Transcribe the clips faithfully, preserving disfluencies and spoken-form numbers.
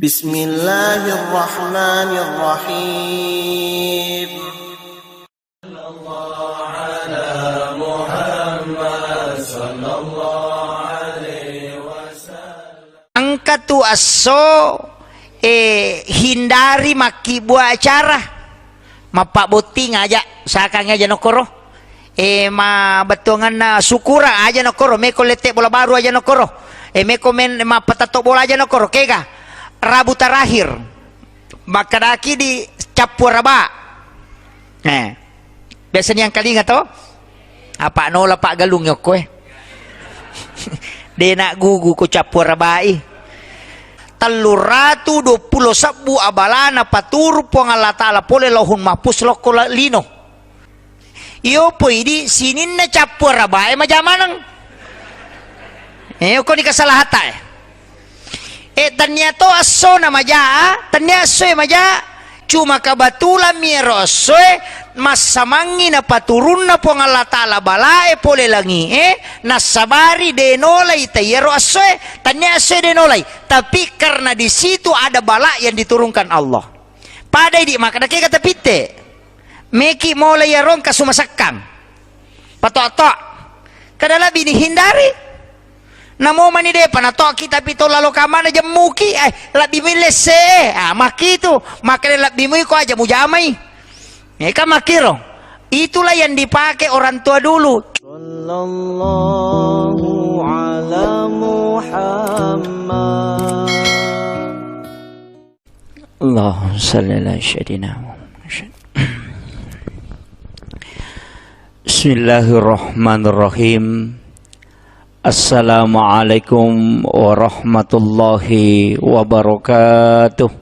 Bismillahirrahmanirrahim. Engka tu esso, eh, hindari makkibua acara. Mappabotting aja, usahakan aja nokkoro. Eh, ma bettuanganna syukuran aja nokkoro, meko lette bola baru aja nokkoro. Eh, meko men mappatatto bola aja nokkoro, kega. Rabu terakhir. Makkedaki di cappu araba. Eh. Biasa niangkalinga to? Apa nola paggalung yokko, eh. De na gugu ko cappu arabai. Tellu ratu dua pulo sebbu abalana paturu Puang Allah Ta'ala pole Lauhul Mahfuz lokko la-, lino. Iyo poidi sininna cappu arabae majamaneng. Eh, ko ni kesalahan ta, eh. Eh, tania to esso na maja, tania esso e maja. Cuma kebetulan mi ero esso e massamangi na paturunna Puang Allah Ta'ala balae pole langi e, nassabari de nolai ta iyaro esso e, tania esso e de nolai. Tapi karena di situ ada bala yang diturunkan Allah. Pada idi makkeda kega tapitte. Meki mola iyaro engka sumasekkang. Patok-tok. Kada lebbi ni hindari. Namo mani depa natoki tapi to lalo kamana jemmuki, eh, lebbi mui lesse. Ah, makkitu. Makkeda lebbi mui ko aja mujamai. Eh, kan makkiro. Itulah yang dipakai orang tua dulu. Sallallahu ala Muhammad. Allahumma salli ala sayyidina Muhammad. Bismillahirrahmanirrahim. Assalamualaikum warahmatullahi wabarakatuh.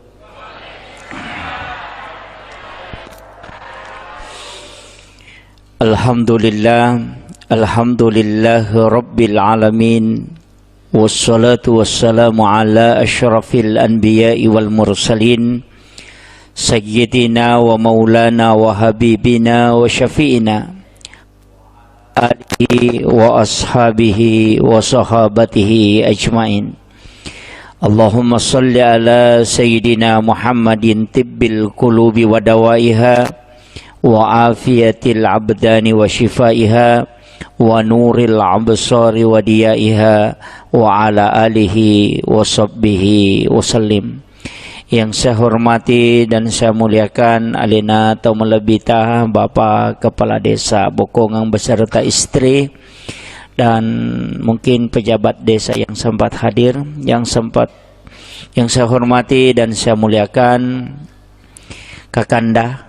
Alhamdulillah, alhamdulillahi rabbil alamin. Wassalatu wassalamu ala asyrafil anbiya'i wal mursalin, sayyidina wa maulana wa habibina wa syafi'ina, alihi wa ashabihi wa sahabatihi ajmain. Allahumma salli ala sayyidina Muhammadin tibbil qulubi wa dawaiha, wa afiyatil abdani wa shifaiha, wa nuril absari wa diyaiha, wa ala alihi wa sahbihi wa sallim. Yang saya hormati dan saya muliakan alena tau malebbita Bapak Kepala Desa Bokongang beserta istri dan mungkin pejabat desa yang sempat hadir, yang sempat, yang saya hormati dan saya muliakan Kakanda,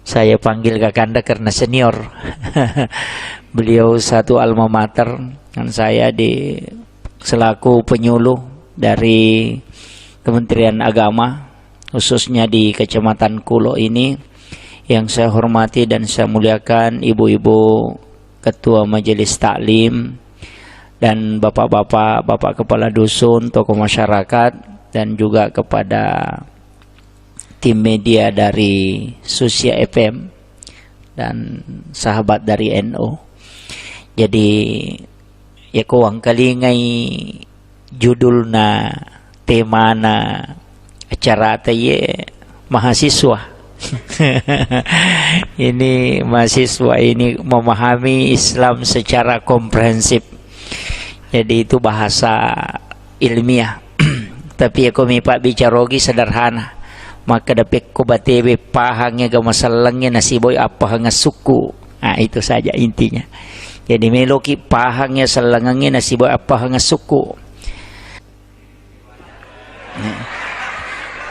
saya panggil Kakanda karena senior. Beliau satu alma mater dengan saya di, selaku penyuluh dari Kementerian Agama, khususnya di Kecamatan Kulo ini. Yang saya hormati dan saya muliakan ibu-ibu ketua majelis taklim dan bapak-bapak, bapak kepala dusun, tokoh masyarakat, dan juga kepada tim media dari Susia F M dan sahabat dari N O. Jadi, yako wangkalingai judulna, temana acarata ye mahasiswa. Ini mahasiswa ini memahami Islam secara komprehensif. Jadi itu bahasa ilmiah. Tapi yako mipabbicarogi sederhana. Makkeda pekko batewe pahangnge ga masellengnge nasiboi appahang sukku. Nah, itu saja intinya. Jadi meloki pahangnge sellengengnge nasiboi appahang sukku.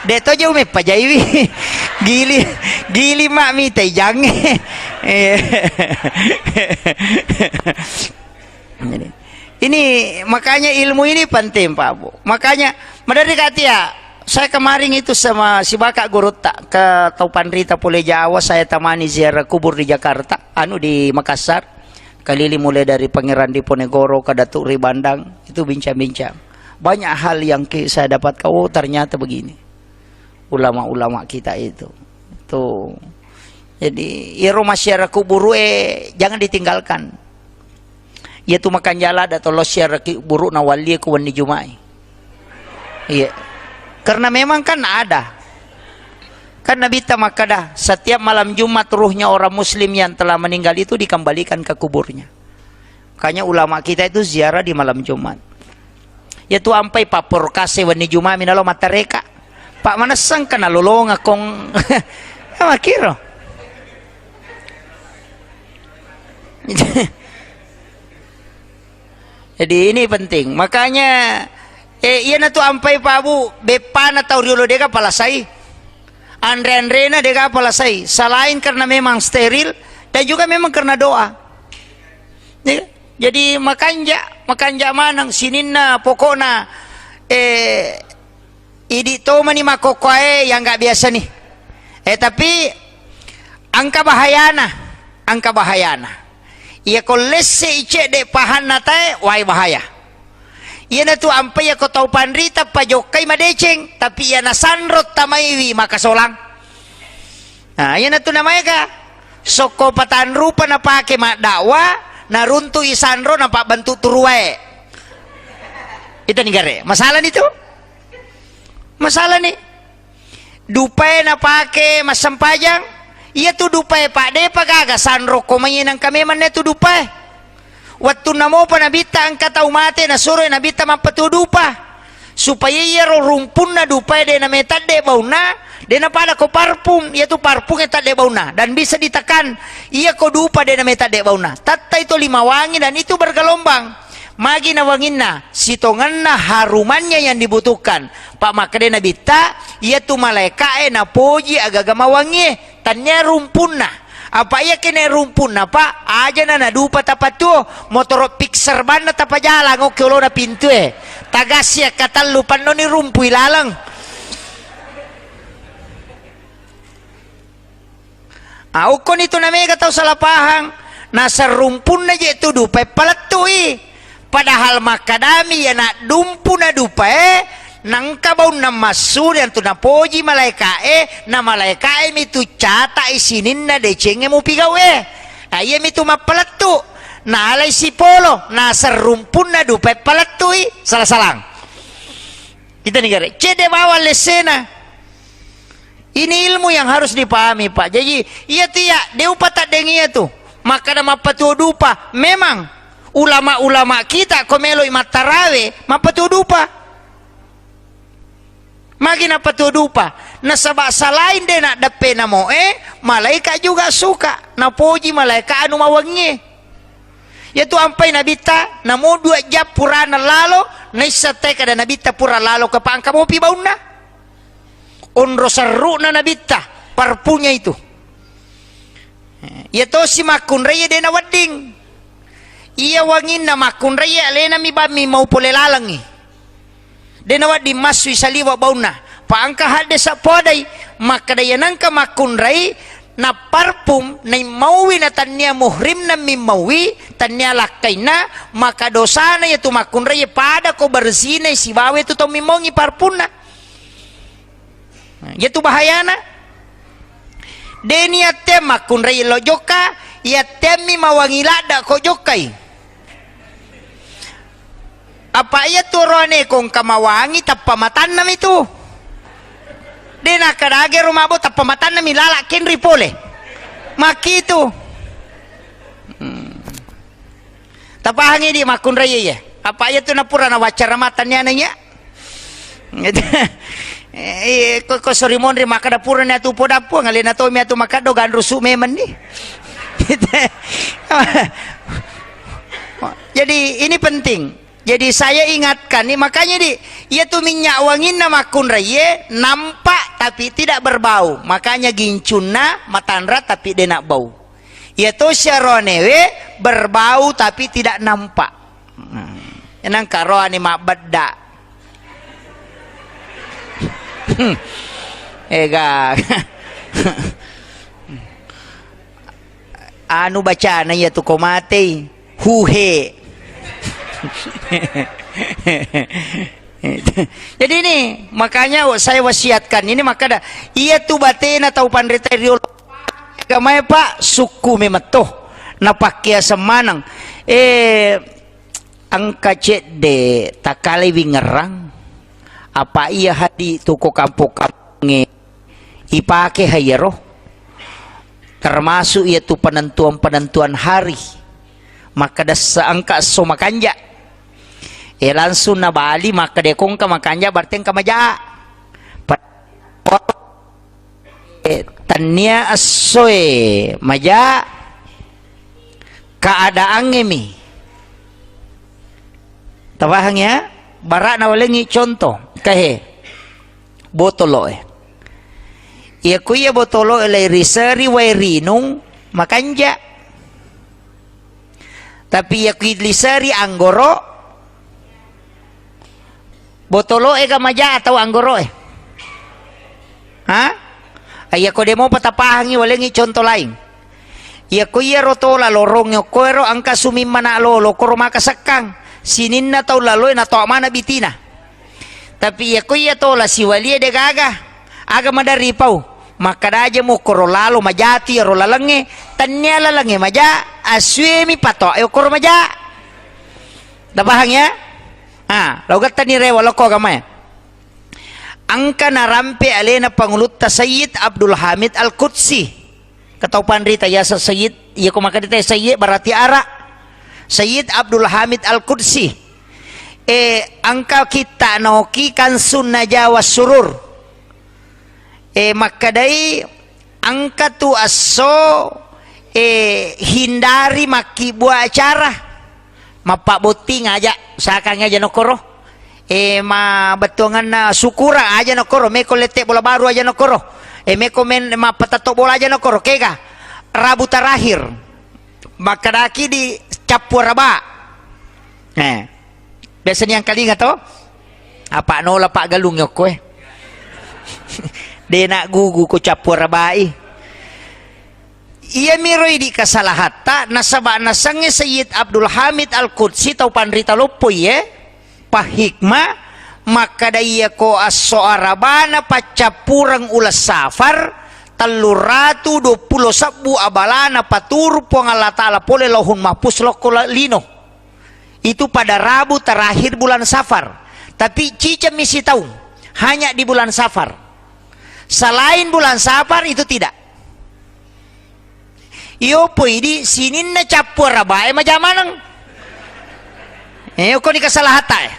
De to jauh meppa jaiwi. Gili, gili mak mitai jange. Eh. Jadi, ini makanya ilmu ini penting, Pak Bu. Makanya, madari katia, saya kemarin itu sama si Bakak Gurutta ke Taupanrita Pule Jawa, saya temani ziarah kubur di Jakarta, anu di Makassar. Keliling mulai dari Pangeran Diponegoro ke Datuk Ribandang, itu bincang-bincang. Banyak hal yang ki-, saya dapatkan, oh ternyata begini. Ulama-ulama kita itu. Tuh. Jadi, iyaro massiara kuburu e jangan ditinggalkan. Iya tu makanjala ada tolo siara kuburu na walli ku wenni Juma'i. Iya. Karena memang kan ada. Kan Nabitta makkada, setiap malam Jumat ruhnya orang muslim yang telah meninggal itu dikembalikan ke kuburnya. Makanya ulama kita itu ziarah di malam Jumat. Iyatu ampai papporkase wenni Jumami nalo mattareka. Pak manessang kana lolonga kong. Makiro. Jadi ini penting. Makanya, eh, iyanatu ampai Pak Bu, beppana tau riolo dega palasai. Anre-anrena dega palasai. Selain karena memang steril dan juga memang karena doa. Ya, jadi makanja, makanja maneng sininna pokokna, eh, idi tomani makkokkoe yang nggak biasa nih. Eh, tapi angka bahayana, angka bahayana. Iya ko lesse i cedde pahanna tae, wai bahaya. Iyanatu ampai iya ko tau panrita pajokkai madeceng, tapi iya nasanro tamaiwi makasolang. Nah, iyanatu namaega sokko patanrupa napake maddakwa, naruntu'i sanro napabbentuk turuwae. Itu negare. Masalah ni tu? Masalah ni. Dupae napake massempajang, iyatu dupae, Pak, depa gaga sanro ko mai nangka memang tu dupae. Wettunna mopa Nabitta engka tau mate, nasuroi Nabitta mappatuo dupa. Supaya iyaro rumpunna dupae de nametadde baunna, de napada ko parfum, iyatu parfum e tadde baunna, dan bisa ditekan, iya ko dupa de nametadde baunna. Tattai to lima wangi dan itu bergelombang. Magi na wanginna, sitongenna harumannya yang dibutuhkan. Pak makkeda Nabitta, iyatu malaeka'e napoji agaga mawangie. Tannia rumpunna. Apa iya kene rumpunna, Pak? Ajana nadupa tapatuo, motoro Pixar banna tapajalang okke olona pintue. Tagassi akkatellu pannoni rumpui laleng. Ah, okkoni tu namega tau salah pahang. Naseng rumpunna je tu dupae palettui. Padahal makkadami iya naddumpu na dupae, nangka baunna massu, riantu napoji malaeka'e, na malaeka'e mi tu cata'i sininna decengnge mupigau'e. Ah, iya mi tu mappalettu. Nalai sipolo, naseng rumpunna dupae palettui. Salah-salang. Kita negara. Cedde bawang lessena. Ini ilmu yang harus dipahami, Pak. Jadi, iya tu iya, de upataddengi iya tu. Makkada mappatuo dupa. Memang, ulama-ulama kita ko meloi mattarawe, mappatuo dupa. Magi nappatuo dupa. Nasaba selain de naddeppe namoe, malaika juga suka. Napoji malaika anu mawengie. Iyatu ampai Nabitta, namo dua jam purana lalo, naisseng tae kada Nabitta pura lalo ke pangka mopi baunna. Onro serru'na Nabitta, parpunya itu. Iya tosi makkunrai de nawedding. Iya wanginna makkunrai alena mi bammi mau pole lalengngi. De nawedding massui saliwa baunna. Pa engka haddesa podai, makkeda iya nengka makkunrai, napparpum, naimmauwi natannia muhrimna mimmauwi, tannia lakkainna, maka dosana iyatu makkunrai pada ko bersinai sibawa iyatu tau mimmaungi parpunna. Nah, iyatu bahayana. De niatte makkunrai lo jokka, iattemmi mawangi ladda ko jokkai. Apa iya tu roane ko engka mawangi tappa matanna mi tu. De nakkadage ro mabbo tappa matanna mi lala kenri pole. Makkitu. Hmm. Tapahangi di makkunrai iya. Apa iya tu napura nawaccara matanni ana iya. Eh, ko, ko sori monri makkada purani atu poda Puang, alena tomi atu makkaddo ganrusu memenni. Jadi ini penting. Jadi saya ingatkan nih, makanya di, iya tu minyak wanginna makkunraiye nampak tapi tidak berbau. Makanya gincunna matanra tapi dena bau. Iya to siaroanewe berbau tapi tidak nampak. Hmm. Enang karoani mabbedda. Ega. Anu bacana iya tu ko matei. Huhe. Jadi ini makanya saya wasiatkan ini, maka ada iya tu batena tau panrita riolo agamae, Pak, sukku memetto. Napakkiaseng maneng. Eh, engka cedde takkalewi ngerrang. Apa iya hadi tu ko kampong-kampongnge ipake ha iyaro? Termasuk iya tu penentuan-penentuan hari. Makkeda se-, engka esso makanja. Eh, langsung nabali makkeda ko engka makanja berarti engka maja. Pa-, eh, tennia essoe maja, keadaangnge mi. Tapahang ya? Bara nawalengi contoh, kahe botoloe. Iya ku iya botoloe lai riseri wae rinung makanja. Tapi iya ku liseri anggoro, botoloe ga maja atau anggoroe? Ha? Iya ko demo patapahangi walengi contoh lain. Iya ko iyaro tola lorongnge okkoero engka sumimmana lolo koro maka sekkang. Sininna tau laloe natoa mana bitina. Tapi iya ko iya tola siwalie de gaga. Aga maderri pau. Makkeda aja mu koro lalo majati iyaro lalengnge. Tennia lalengnge maja, assuemi patoa okoro maja. Tapahang ya? Ah, lau gattani rewa lokko agamae. Engka narampe alena pangulutta Sayyid Abdul Hamid Al-Qudsi. Ketau panrita yaseng Sayyid, iya ko makkedita Sayyid berarti ara. Sayyid Abdul Hamid Al-Qudsi. Eh, engka kitta naoki Kansun Najawa Surur. Eh, makkedai engka tu esso, eh, hindari makkibua acara. Mappabbotting aja, usahakan aja nokkoro. Eh, ma bettuanganna syukuran aja nokkoro, meko lette bola baru aja nokkoro. Eh, meko men mappatetto bola aja nokkoro. Kega Rabu terakhir. Makkedaki di cappu araba. Eh. Biasa niangkalinga to? Apa nola paggalung okko e. Dena gugu ko cappu arabai. Iyamiro idi kasalahatta, nasaba nasengnge Sayyid Abdul Hamid Al-Qudsi tau panrita loppo iye, pahikma, makkada iya ko esso Arabana paccappureng uleng Safar, telluratu duappulo sebbu abalana paturu Puang Allah Ta'ala pole Lauhul Mahfuz lokko la-, lino. Itu pada Rabu terakhir bulan Safar. Tapi cicengmi sitaung, hanya di bulan Safar. Selain bulan Safar itu tidak. Iyo poidi sininna cappu arabae maja maneng. Eh, okko ni kasalahatta e.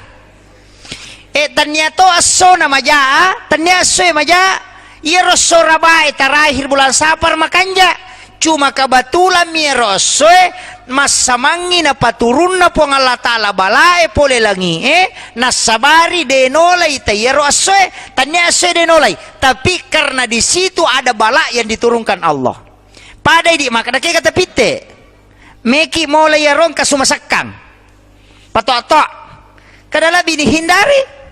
Eh, tennia to essona maja, tennia essoe maja. Iyaro esso arabae terakhir bulan Safar makanja. Cuma kebetulan mi iyaro essoe massamangngi napaturunna Puang Allah Ta'ala balae pole langi'e, nassabari de nolai ta iyaro essoe, tennia essoe de nolai. Tapi karena di situ ada bala yang diturunkan Allah. Pada idi makkada kega tapitte. Meki mola iyaro engka sumasekkang. Patoa-toa. Kada lebbi dihindari.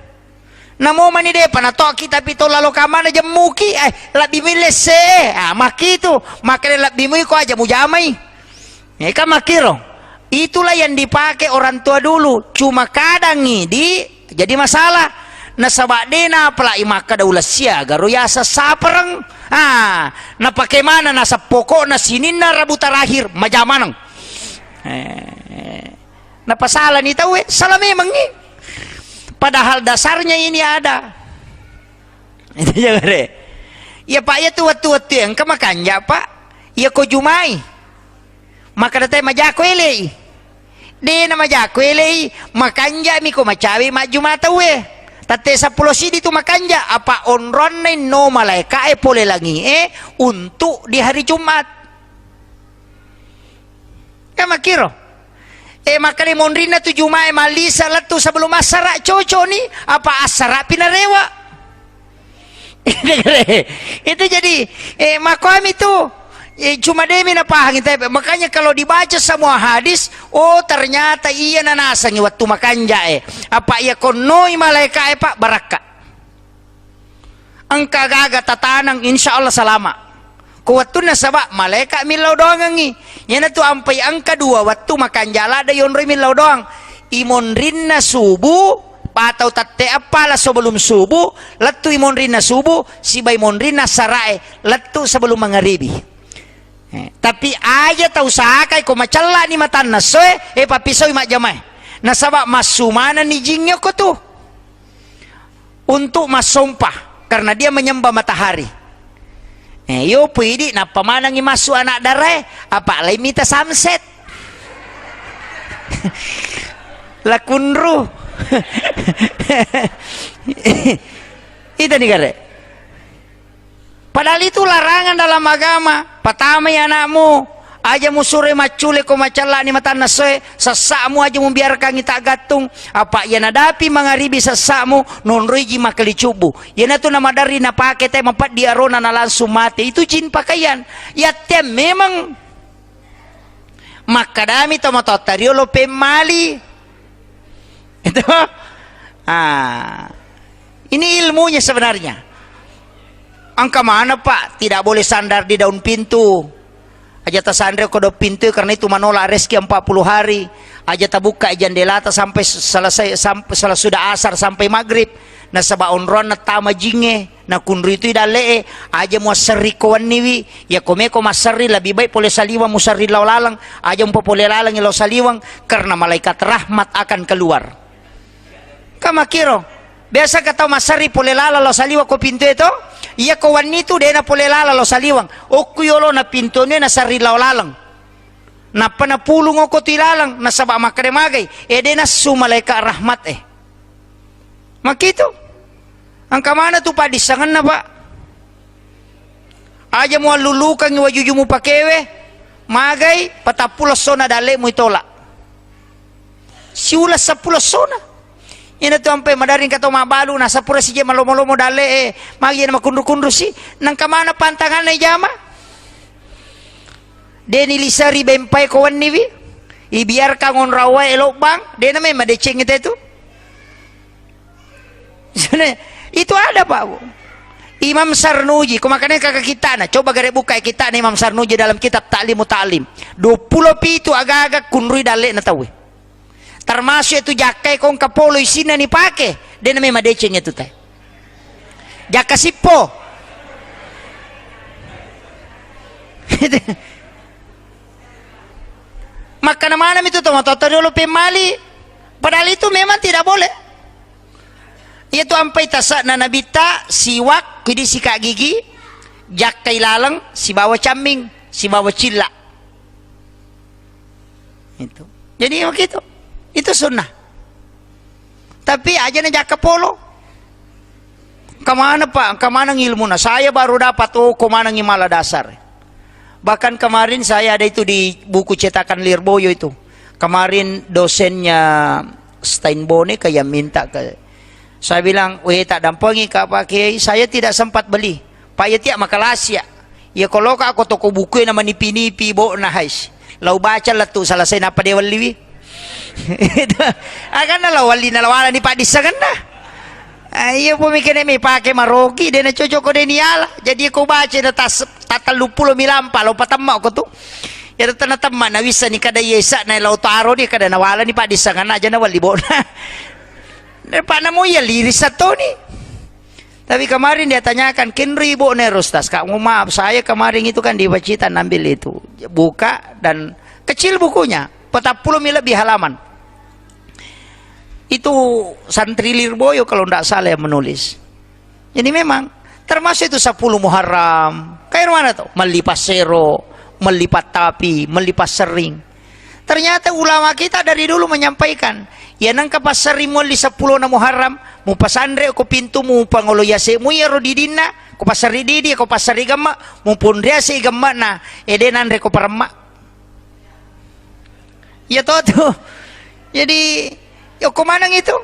Namo mani depa natoki tapi to lalo kamana jemmuki, eh, lebbi mi lesse. Ah, makkitu. Makkada lebbi mui ko aja mujamai. Eh, kan makkiro. Itulah yang dipakai orang tua dulu. Cuma kadang idi jadi masalah. Nasaba de napalai makkada uleng siaga ro yaseng Sapareng. Ah, napake mana naseng pokokna sininna Rabu terakhir maja maneng. Eh, napasalani tauwe, salah memangngi. Padahal dasarnya ini ada. Itu jagare. Iya, Pak, iya tu wettu-wettu engka makanja, Pak. Iya ko Jumai. Makkada te majako elei. De na majako elei, makanjami ko macawe majjuma tauwe. Tette seppulo sidi tu makanja, apa onronna inno malaeka'e pole langi'e untuk di hari Jumat. Kan makkiro. Eh, makkeda monrinna tu Jumae mallisa lettu sebelum assara cocok ni, apa assara pi narewa. Itu jadi, eh, makoami tu, eh, cuma demi napahangi, tapi makanya kalau dibaca semua hadis, oh, ternyata iya nanasangi waktu makanja, eh. Apa iya konnoi malaika, eh, Pak, barakka. Engka gaga tatanang, insya Allah salama. Ko wettunna saba malaika millau doangengngi. Iyanatu ampai engka dua wettu makanja ladde yonroi millau doang. Imonrinna subuh, patau tette eppa la sebelum subuh, lettu imonrinna subuh, sibai monrinna sarae, lettu sebelum mangaribi. Eh, tapi aja tau sakai ko macellani matanna soe, eh, pappisoi majjamae. Nasaba massu manenni jingnge okko tu. untuk massompa karena dia menyembah matahari. Eh, yo pui idi nappa manengngi massu anak darae, apa lai mita sunset. Lakunru. Ita ni gare. Padahal itu larangan dalam agama. Patamai anakmu, aja musuroi maccule ko macellani matanna soe, sessa'mu aja mubiarkangi taggattung, apa iya nadapi mangaribi sessa'mu, nonroiji makkelicubbu. Iyanatu namaderri napake te mapeddi arona na langsung mate. Itu jin pakaian. Yatte memang Makkadami tomatoatta riolo pemmali. Itu. Ah. Ini ilmunya sebenarnya. Engka mana, Pak? Tidak boleh sandar di daun pintu. Aja tasanre ko daun pintu karena itu menolak rezeki empat puluh hari. Aja tabuka jendelata sampai selesai, sampai sesudah asar sampai maghrib. Nasaba onronna tama jingnge. Nakunritui dalle'e, aja muasserri ko wenniwi, iya ko meko masserri lebih baik pole saliweng muserri lao laleng, aja mupapole laleng lao saliweng, karena malaikat rahmat akan keluar. Ka makkiro, biasa ka tau masserri pole laleng lao saliweng ko pintu e to, iya ko wenni tu dena pole laleng lao saliweng, okku yolo na pintu e naserri lao laleng. Nappa napulung oko tu ilaleng, nasaba makkeda magai, e de nassu malaikat rahmat e. Makkitu. Engka mana tu paddissengenna, Pak? Aja muallulukangngi wajuju mupakewe, magai patappulo essona dalle'mu itolak. Siuleng seppulo essona. Ina tu ampe madaring kato mabalu, nasapura sije malomo-lomo dalle'e, magi na makunru-kunru si, nengka mana pantanganna ijama? Deni liseri bempai ko wenniwi, ibiarkan onrawai elobbang, dena memang deceng itu. Itu ada, Pak, Bu. Imam Sarnuji, ko makanya kakak kitana, coba gare buka kitana Imam Sarnuji dalam kitab Ta'limu Ta'lim. Dua puluh pitu aga-aga kunrui dalle'na tauwe. Termasuk itu jakkai kongka polo isinna nipake, dena memang deceng itu te. Jakka sippo. Makkana manami tu tomatoatta riolo pemmali. Padahal itu memang tidak boleh. Iya tu ampai tase'na nabitta, siwak, kidi sikat gigi, jakkai laleng, sibawa camming, sibawa cilla. Itu. Jadi begitu. Itu sunnah. Tapi aja na jakka polo. Kemana, Pak? Kemana ilmuna? Saya baru dapat, oh, ko manengngi mala dasar. Bahkan kemarin saya ada itu di buku cetakan Lirboyo itu. Kemarin dosennya Steinbone kayak minta ke saya bilang, "Weh, tak dampengi ka, Pak Kiai, saya tidak sempat beli." Pak, ya tiap makalasi ya. Ya kalau ka aku toko buku na manipi-nipi bo na hais. Lau baca lettu selesai napa dewalliwi. Itu. Akan na lawalli na lawala ni Pak dissangenna. Ah, iya, pemikirnya mi pakai maroki, dena cocok ko deni ala. Jadi ko baca na tas tatallu pulo milampa lo patemma ko tu. Ya tena temma na wissa ni kada yesa na lau taro ni kada na wala ni Pak dissangenna aja na walli bona. Pak namo iya liris satoni. Tapi kemarin dia tanyakan, "Kenri ibu ne Rustas?" Kak, mohon maaf, saya kemarin itu kan di Pacitan ambil itu. Buka dan kecil bukunya, patappulo mi lebih halaman. Itu santri Lirboyo kalau ndak salah yang menulis. Jadi memang termasuk itu sepuluh Muharram. Kayak mana tuh? Melipat sero, melipat tapi, melipat sering. Ternyata ulama kita dari dulu menyampaikan, ya nengka passerri mualli seppulo na Muharram, mupasanre ko pintu, mupangolo yase mu iyaro didinna, ko passerri didi, ko passerri gemma, mupunriase gemma na, ede nanre ko paremma. Iya to tu. Jadi, yoko maneng itu.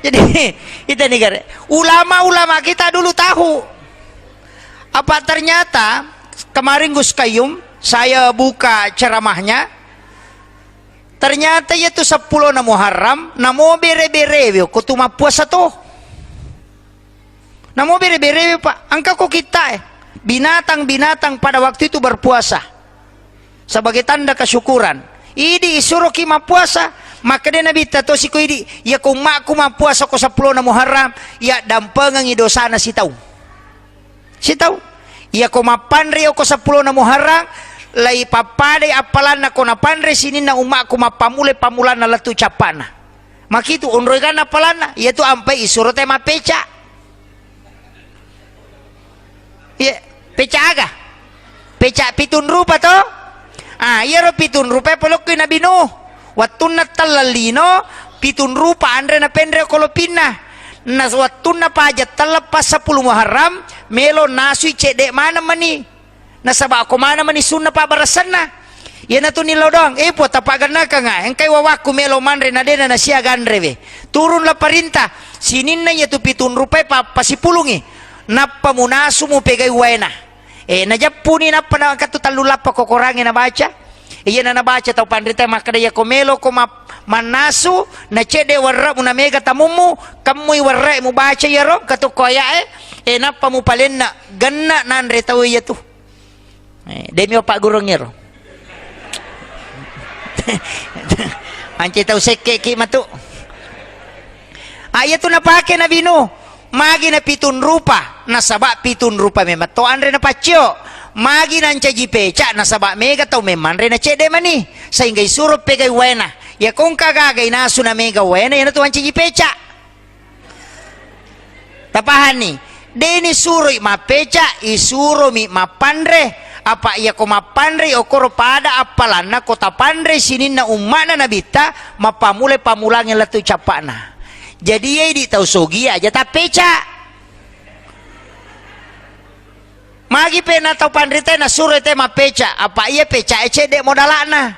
Jadi, itu negara. Ulama-ulama kita dulu tahu. Apa ternyata kemarin Gus Kayum, saya buka ceramahnya, ternyata iya tu seppulo na Muharram, namo bere-bere ko tu mappuasa to. Namo bere-bere, Pak, engka ko kita eh, binatang-binatang pada waktu itu berpuasa sebagai tanda kesyukuran. Idi isuroki mappuasa, maka dia Nabi tatosi ko idi, ya ko ummaku mappuasa ko seppulo na Muharram, ya dampengengi dosana sitau. Sitau. Iya ko mappanre ko seppulo na Muharram, lai pappadai appalanna ko napanre sininna ummaku mappammula pammulanna lettu cappana. Makitu onroikanna appalanna, iya tu ampai isuro te mappeca. Iya, peca aga? Peca pitung rupa to? Ah, iyaro pitung rupa polokkoi Nabi Nuh. Wattunna telleng lino, pitung rupa anre napenre ko lopinna. Na wattunna paja telleng pas sepuluh Muharram, melo nasui cedde maneng mani. Nasaba ko maneng mani sunna pabbaressanna. Iyanatu nillau doang, eh, Puang, tapagennakanga, engkai wawakku melo manre na dena nasiaga anrewe. Turunlah parintah, sininna iyatu pitung rupai pa-, pasipulungi. Nappa munasu mupegai waena. Eh, najeppuni nappa naengkatu tellu lappa kokorangnge nabaca. Iyana nabaca tau panrita makkeda, "Iyako meloko map-, mannasu, nacedde werre'mu, namega tamummu, kemmui werre'e mubaca iyaro, engkatu ko aya'e, eh, nappa mupalenna, genna nanre tau iyatu." Eh, demi bapak gurung iyaro. Ance tau sekke ki matu. Ah, iyatu napake Nabi Nuh. Magi na pitung rupa, nasaba pitung rupa memang to anre napaccio. Magi nancaji peca, nasaba mega tau memang anre nacedde mani, sehingga isuro pegai waena. Iyako engka gaga inasu na mega waena, iyanatu mancaji peca. Tapahanni? De nisuroi mappeca, isuromi mappanre. Apa iyako mappanrei okkoro pada appalanna ko tapanrei sininna umma'na Nabitta, mappammulai pammulangnge lettu cappa'na. Jadi, iya idi tau sogi aja tappeca. Magi pe na tau panritae nasuro te mappeca, apa iya pecae cedde modala'na.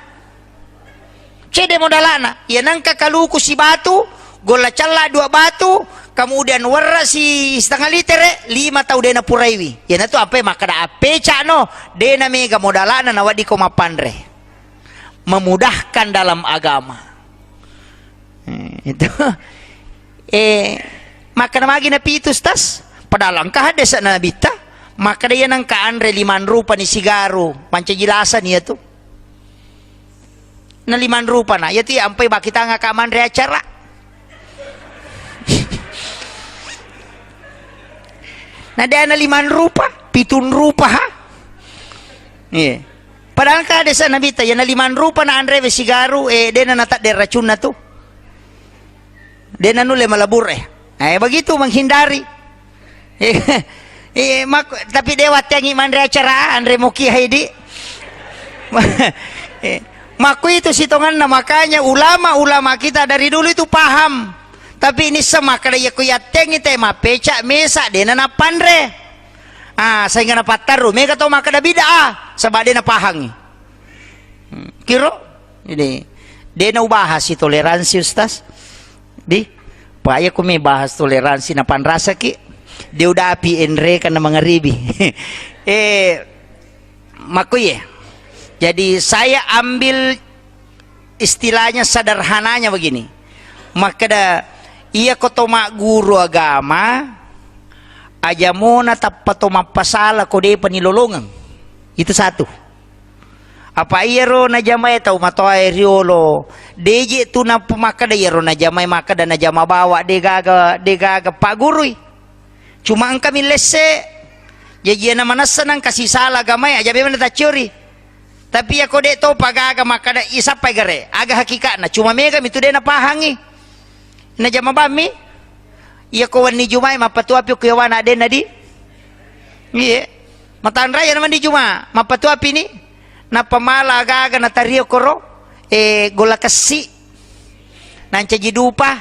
Cedde modala'na. Iya nengka kaluku sibatu, golla cella dua batu, kemudian werra si setengah litere, lima tau de napuraiwi. Iyanatu ampai makkeda appeca'no, de namega modala'na naweddiko mappanre. Memudahkan dalam agama. Eh, itu. Eh, makkeda magi napitu, Ustaz? Padahal engka haddese'na Nabitta, makkeda iya nengka anre limang rupani sigaru, mancaji lasani iyatu. Na limang rupana, iyatu iya ampai bakitangaka manre acara. Na de na limang rupa, pitung rupa, ha? Iya. Padahal engka hadese Nabitta, iyana limang rupa na anrewe sigaru, eh, dena natadde racunna tu. Dena nulle malabur, eh. Eh, begitu menghindari. Eh, eh, mak-, tapi de watteangi manre acara, anre moki haidi. Eh, makku itu sitonganna, makanya ulama-ulama kita dari dulu itu paham. Tapi ini semakada ya ku yattengi te mapeca mesa dena napanre. Ah, sehingga napattarru. Mega tau makkeda bid'ah, saba de napahangi. Hmm, kiro? Jadi, de naubahasi toleransi, Ustaz. Di, pa iya kumi bahas toleransi napanrasaki. De udapi enre kana mangaribi. Eh, makkuye. Jadi, saya ambil istilahnya sederhananya begini. Makkeda, iya ko to magguru agama, aja mona tappa to mappasala ko depa nilolongeng. Itu satu. Apa iyaro najamae tau matoae riolo, deje tu nappa makkeda iyaro najamae makkeda najama bawa, degaga, degaga paggurui. Cuma engka mi lesse. Jaji na manessa nang kasi sala agamai aja memang tacciori. Tapi iya ko de topa gaga makkada isappai gare, aga hakikatna. Cuma mega mi tu de napahangi. Najama bammi. Iya ko wenni Jumai mappatuapi ko yawana adenna di. Iye. Matanra iya na wenni Juma, mappatuapi ni. Nappa mala aga-aga natario koro, eh, golla kessi. Nancaji dupa,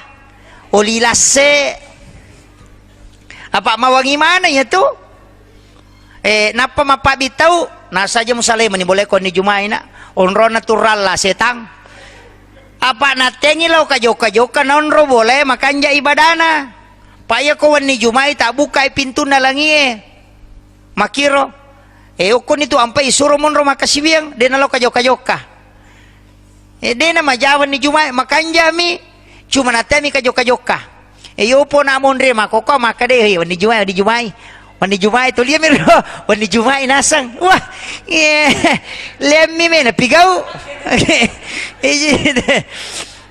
oli lasse. Apa mawangi mana iya tu? Eh, nappa mappabi tau, nasaja musalai meni boleh konni Jumai na. Onrona turalla setang. Apa nattengi lao kajokka-jokka naonro boleh makanja ibadana. Pa iya ko wenni Jumai tabukkai pintunna langie. Makkiro, eh, okkoni tu ampai isuro monro makkasiwiang, de nalo kajokka-jokka. Eh, de na majawa wenni Jumai, makanjami, cuma natemi kajokka-jokka. Eh, yopo na monre makoko makkade, "Hei, wenni Jumai, wenni Jumai." Wenni Jumai, to liami ro, wenni Jumai nasang. Wah, iya, lemmi me na pigau. Iya,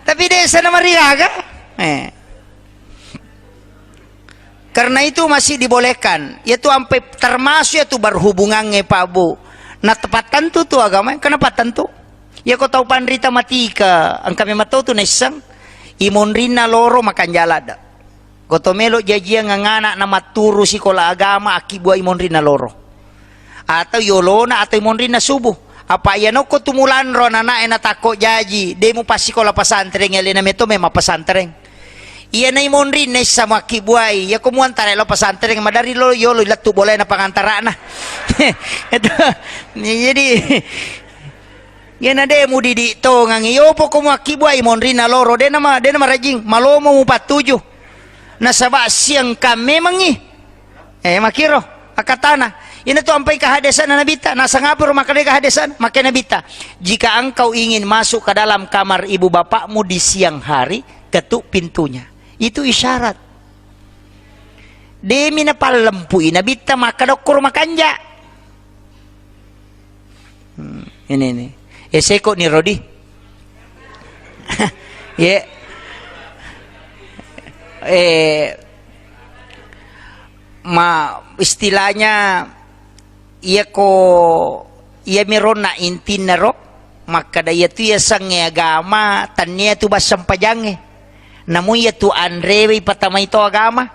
tapi de sana mariaga. Eh. Karena itu masih dibolehkan. Yaitu ampe termasuk yaitu berhubungannya Pak Bu. Nah, tepat tentu tu agama, kenapa tentu? Ya ko tau panrita matika, engka memang tau tu naisseng, imonrinna loro makanjala ada. Ko to melo jajiang angana na matturu sikola agama, akkibuai monrinna loro. Atau yolona atau monrinna subuh. Apa iya nokko tumulanro anana'e na takko jaji, de mupassikola pasantreng, alena meto memang pasantreng. Iya nai monrinna issa muakkibuai, iya ko muantara lo pasantreng, madari lo yolo ilattu bolae na pangantarana. Itu. Jadi, Iyana de mudidi tongang, yopo ko muakkibuai monrinna loro, de nama, de nama rajing, malomo mupattuju. Nasaba siangka memangngi. Eh, makiro, akatana. Ina tu ampai kahadesana Nabitta, nasangapuro makkeda kahadesana, makkeda Nabitta. Jika engkau ingin masuk ke dalam kamar ibu bapakmu di siang hari, ketuk pintunya. Itu isyarat. Demi napallempui Nabitta makkeda okkoro makanja. Hmm, ini, ini. Eh, seko ni Rodi. Ye. Eh, ma istilahnya, iya ko, iya mironna intinna ro, makkeda iya tu iya sangnge agama, tannia tu bassempajangnge. Namu iya tu anrewe ipatamai to agama.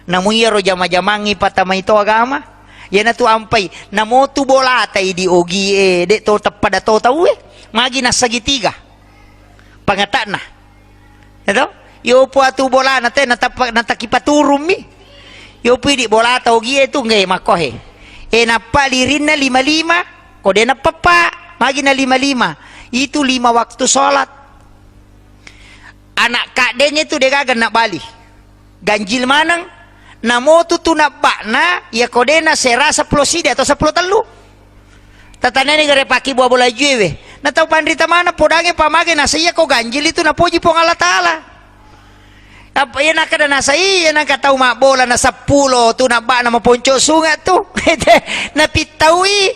Namu iyaro jama-jamangngi patamai to agama, iyanatu ampai. Namotu bolata idi ogie, de to teppada to tauwe. Magi na segitiga pangata'na. Ya to? Yopo atu bolana te natappa-, natakipaturummi. Yopo idi bolata ogie tu nge makkohe. E nappa lirinna lima-lima, ko de nappappa, magi na lima-lima. Itu lima waktu sholat. Anak kaddenge tu degaga nabali. Ganjil maneng. Namotu tu nabba'na, iya ko de nasera seppulo sidi atau seppulo tellu. Tatanene gare paki buah bola juewe. Na tau panrita mana podange pamage nasa iya ko ganjil itu napoji Puang Allah Ta'ala. Apa iya nakada nasa iya nangka tau mabbola na seppulo tu nabba'na maponco sunga tu. Napittaui.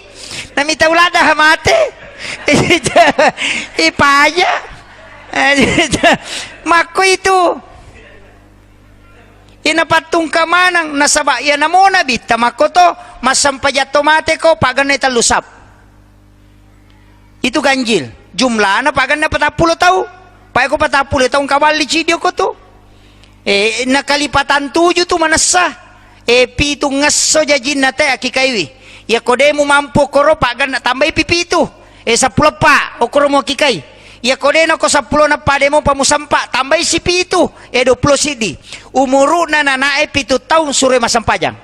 Namitau lada mate. Ipaja. Makko itu. Ina pattungka maneng, nasaba iya namona bitta makkoto, massempajatto mateko, pagenne tellu sap. Itu ganjil. Jumlana paganna patappulo tau. Paeko patappulo tau kaballi cidio ko tu. E, nakalipatan tuju tu manessa. E, pitu ngesso jajinna te akikaiwi. Iya ko demu mampu koro paganna tambai pipitu. E, seppulo pa, okoro mo kikai. Iya ko dena ko seppulo nappa demo pamusampa, tambai sipitu, e, dua puluh sidi. Umuru'na nanae pitu taung sure masampajang.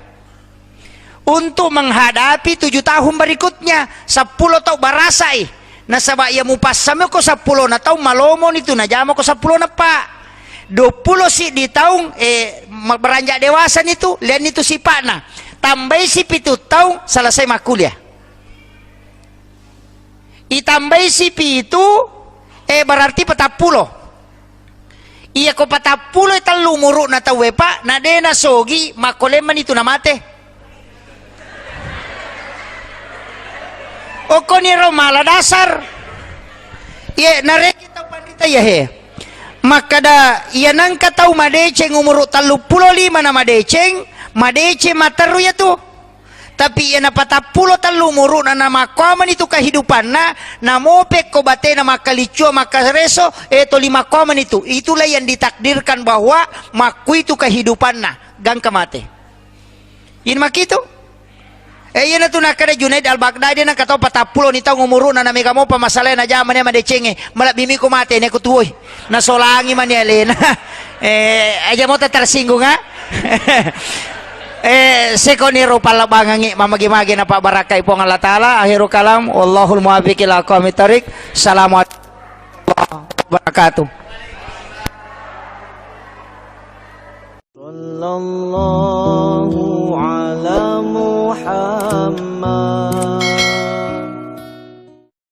Untuk menghadapi tujuh tahun berikutnya, seppulo tau barasai. Nasaba iya mupassami ko seppulo na taung malomoni tu najama ko seppulo nappa. Dua puluh sidi taung, e, ma-, beranjak dewasa ni tu, lian itu sipa'na. Tambai sipitu taung, selesai makkuliah. Itambai sipitu, e, berarti patappulo. Iya ko patappulo tellu umuru'na tauwe, Pak, na de nasogi, makko lemmani tu namate. Okkoni ro mala dasar. Iye, nareki tau panrita iya he. Makkada, iya nangka tau madeceng umuru telluppulo lima na madeceng, madeceng materru iya tu. Tapi iya napatappulo tellu umuru'na namakkuamani tu kehidupanna, namopekko batena makkaliccua, makkareso, e, toli makkuamani tu. Itulah yang ditakdirkan bahwa makkui tu kehidupanna, gangka mate. Ini makitu. E, iyanatu nakkeda Junaid Al-Baghdadi, nakatau patappulo ni taung umuru'na, namega mopa masalahna jamani madecengnge, malebbi miko mate ne ko tuoi. Nasolangi mani alena. E, aja mota tersinggung, ha? E, sekoni ro pallebbangengngi, mamagi-magi napabarakai Puang Allah Ta'ala. Akhirul kalam, wallahul muwaffiq ila aqwamit thariq. Assalamualaikum warahmatullahi wabarakatuh. Sallallahu